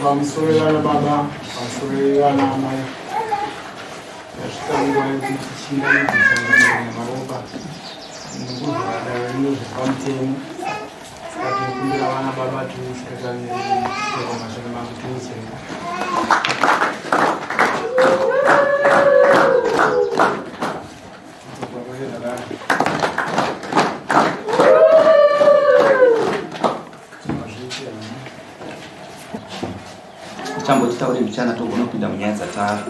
Pamusoro vana baba, pamusoro vana amai. Yasvika nguva yekuti tichingamidze sangano nemaropa. Nekuvhara rinozvi pamutemo. Saka tinokumbira vana baba tiusikatamiriri chero mambo tiuse. Tichambotitaure mbichana togona kupinda munyaya dzatavinga.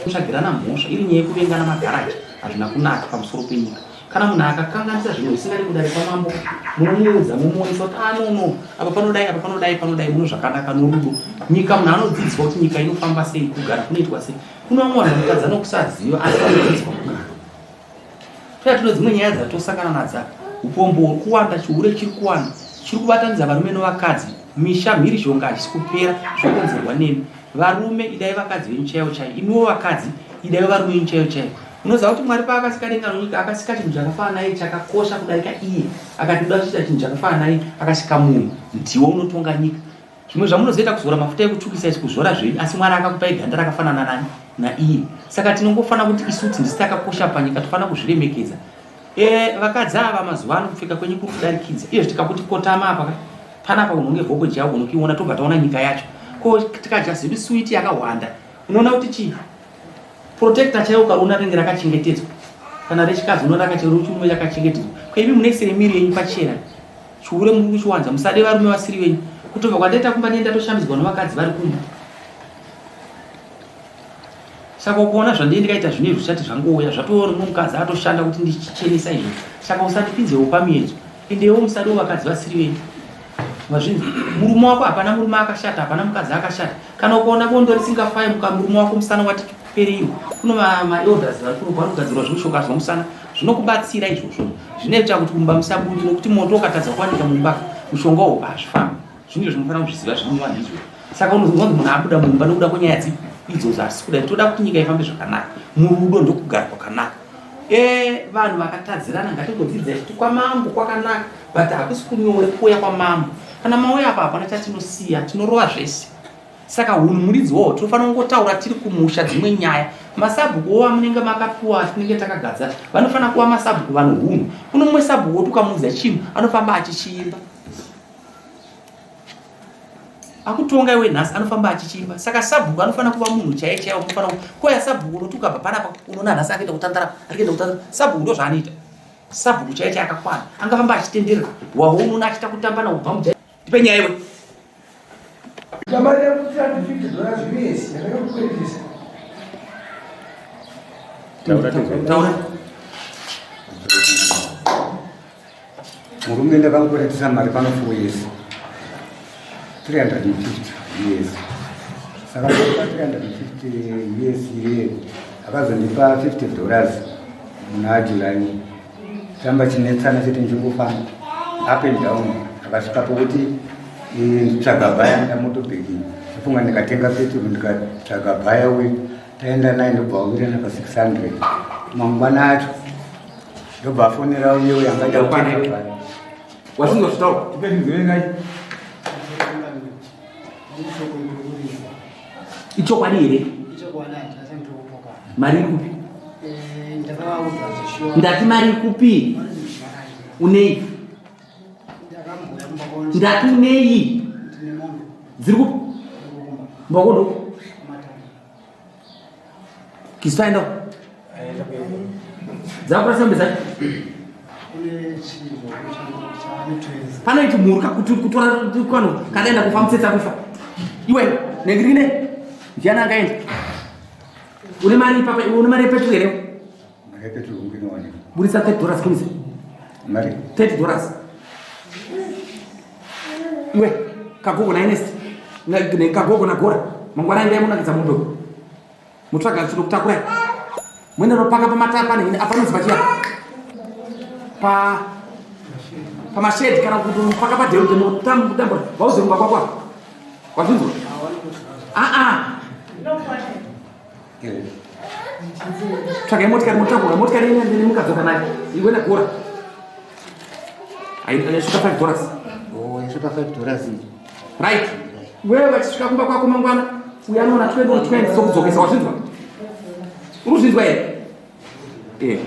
Kutsvagirana mhosva iri nyaya yekuvengana magaraji hazvina kunaka pamusoro penyika. Kana munhu akakanganisa zvinhu zvisingadi kudare kwamambo, munomuudza momuonesa kuti ah no no, apa panodai apa panodai panodai muno zvakanaka norudo. Nyika munhu anodzidziswa kuti nyika inofamba sei, kugara kunoitwa sei. Kune vamwe vanhu vanotadza nokusaziva asi vanodzidziswa kugara. Toya tino dzimwe nyaya dzatosangana nadzo apa. Upombo huri kuwanda, chihure chiri kuwanda, chiri kubatanidza varume novakadzi, misha mhirizhonga hachisi kupera zvokonzerwa nemi. Varume idai vakadzi venyu chaivo chaivo, imiwo vakadzi idai varume venyu chaivo chaivo. Unoziva kuti Mwari paakasika denga nonyika akasika chinhu chakafanana naye chakakosha kudarika iye. Akati ndoda kuita chinhu chakafanana naye akasika munhu. Ndiwe unotonga nyika. Zvimwe zvamunozoita kuzora mafuta ekutsvukisa izvi kuzora zvenyu asi Mwari akakupai ganda rakafanana nani naiye. Saka tinongofanira kuti isu kuti ndisi takakosha panyika tofanira kuzviremekedza. E, vakadzi ava mazuva ano kupfeka kwenyu kuri kudarikidza. Izvo tikakuti kotama apa ka panapa unonge vhoko jao unokiona tobva taona nyika yacho. Ko tikadya zedu suwiti yakawanda unoona kuti chii? Protector chaiwo ukaona rinenge rakachengetedzwa kana rechikadzi unoona rakachirume rakachengetedzwa. Ko imi munoisire miri yenyu pachena chihure muri kuchiwanza musade varume vasiri venyu. Kutobva kwandaita kumba ndiye ndatoshambidzwa nevakadzi vari kumba. Saka ukaona zvandiye ndikaita zvino izvi zvichati zvangouya zvatoona mumwe mukadzi atoshanda kuti ndichichenesa izvo. Saka usandipinzewo pamiedzo. Endewo musadewo vakadzi vasiri venyu. Mazvinzwa? Murume wako hapana murume akashata, hapana mukadzi akashata. Kana ukaona bondo risingafayi muka murume wako musana wati pereiwo. Kuno ma, ma elders vari kuno vanogadzirwa zvimushoka zvomusana zvinokubatsira izvozvo. Zvinoita kuti mumba musabude nokuti moto ukatadza kuwanika mumba mushonga uwo hazvifambi. Zvinhu zvinofanira kuzviziva zvinomuvanhu izvozvo. Saka unozonzwa kuti munhu abuda mumba nokuda kwenyaya dzipi idzodzo asi kuda toda kuti nyika ifambe zvakanaka. Murudo ndokugara kwakanaka. E, vanhu vakatadzirana ngatingodzidzai kuti kwamambo kwakanaka but hakusi kunyore kuuya kwamambo. Kana mauya apa hapana chatinosiya, tinorova zvese. Saka hunhu muridzi wawo tinofanira kungotaura tiri kumusha dzimwe nyaya. Masabhuku wo amunenge makapiwa atinenge takagadza vanofanira kuva masabhuku vano hunhu. Kuno mumwe sabhuku woti ukamuudza chinhu anofamba achichiimba. Akutonga iwe nhasi anofamba achichimba. Saka sabhuku anofanira kuva munhu chaiye chaiye unofanira koya sabhuku unoti ukabva panapa unoona nhasi akuenda kutandara ari kuenda kutandara. Sabhuku ndozvaanoita. Sabhuku chaiye chaiye akakwana. Angafamba achitenderera. Waho unoona achiita kutamba na kubva mujai. Tipe nyaya iwe. Mari yangu 350 dollars US yandakakukweretesa. Taura. Taura. Murume ndakamukweretesa mari pano 4 years. 350 years. Saka ndakapa 350 years iye akazondipa 50 dollars muna July. Chamba chinetsana chete ndichingofamba up and down akasvika pokuti eh, nditsvaga bhaya ndamotobheki ndafunga ndikatenga peturu ndikatsvaga bhaya uyu taenda naye ndobva wawirirana pa 600 mangwana acho ndobva afonera uye uyo angaita kutenga bhaya Wasinga zvitaura. Ichokwadi here? Mari iri kupi? Ndati mari iri kupi? Unei? Ndati unei? Dziri kupi? Mbakodo. Kisaenda. Dzakurasa mombe dzacho. Panoiti mhuru kutora kwano kadaenda kufa mutsetsa kufa. Iwe nengirine ndiani angaenda? Une mari ipapa, iwe une mari yepetro here? Mari yepetro hungu inowanikwa. Budisa 30 dollars kunze. Mari? 30 dollars. Iwe kagogo na Ernest. Ne kagogo na Gora. Mangwana endai munakidza mombe. Mutsvaga chinokutakura. Mwende nopaka pamatapa ne apa panonzi pachiya. Pa pamashedi kana kuti unopaka padheru ndinotambura. Vauze kumba kwako. Wazvinzwa? Ah ah. Tsvagai motikari motakura motikari yenyu ndini mukadzoka nayo iwe nagora. Aisvika 5 dollars. Oh, yasvika 5 dollars. Right. Wewe vachisvika kumba kwako mangwana uya anoona 20 or 20 sokudzokesa wazvinzwa? Uri kuzvinzwa here? Eh.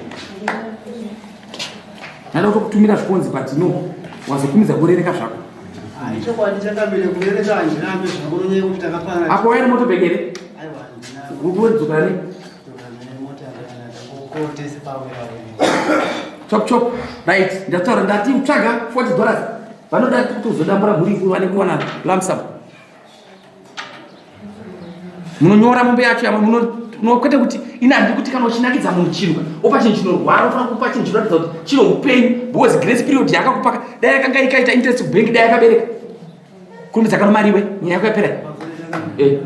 Ndada kutokutumira zvikonzi but no wazokumidza kurereka zvako. Chokwadi chakamire kurereka handirambe zvangu nonyaya yekuti takafanana. Apo waina motobhegi here? Aiwa handina. Uri kudzokera nei? Chop chop. Right. Ndataura ndati utsvaga 40 dollars. Vanoda kuti uzodambura mhuri wane kuwana lump sum. Munonyora mombe yacho yamwe muno kwete kuti ini handiri kuti kana uchinakidza munhu chinhu opa chinhu chinorwara unofanira kupa chinhu chinoratidza kuti chine upenyu because grace period yakakupa dai yakanga ikaita interest kubank dai yakabereka kurumidza kano mariwe nyaya yako yapera eh.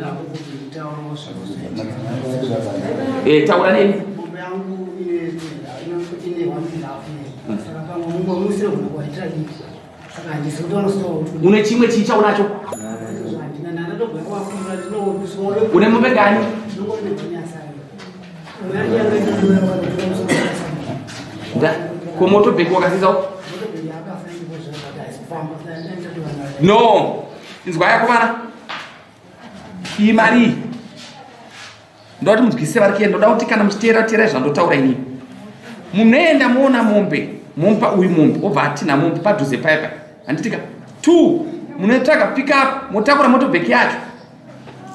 Eh, taura neni une chimwe chii chaunacho une mombe ngani ko motobheki wakasisawo no inzwa yako vana iyi mari iyi ndoda kuti munzwisise vari kuenda ndoda kuti kana muchiteera teerai zvandotaura inini munoenda moona mombe momupa uyu mombe obva atina mombe padhuze paya paya handitika two munotsvaga pick up motakura motobheki yacho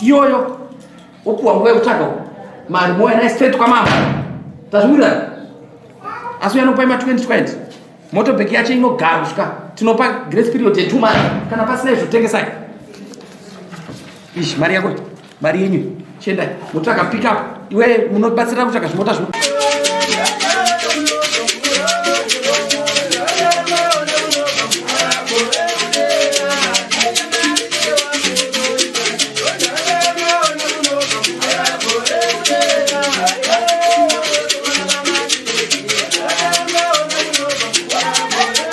iyoyo opuwa nguva yekutsvaga mari mouya naye straight kwamambo tazviwirirana asi uya nokupa ima 2020 motobheki yacho inogara kusvika tinopa grace period ye2 months kana pasina izvo tengesai ishi mari yako mari yenyu chiendai motsvaga pick up iwe munobatsira kutsvaga zvimota zvino.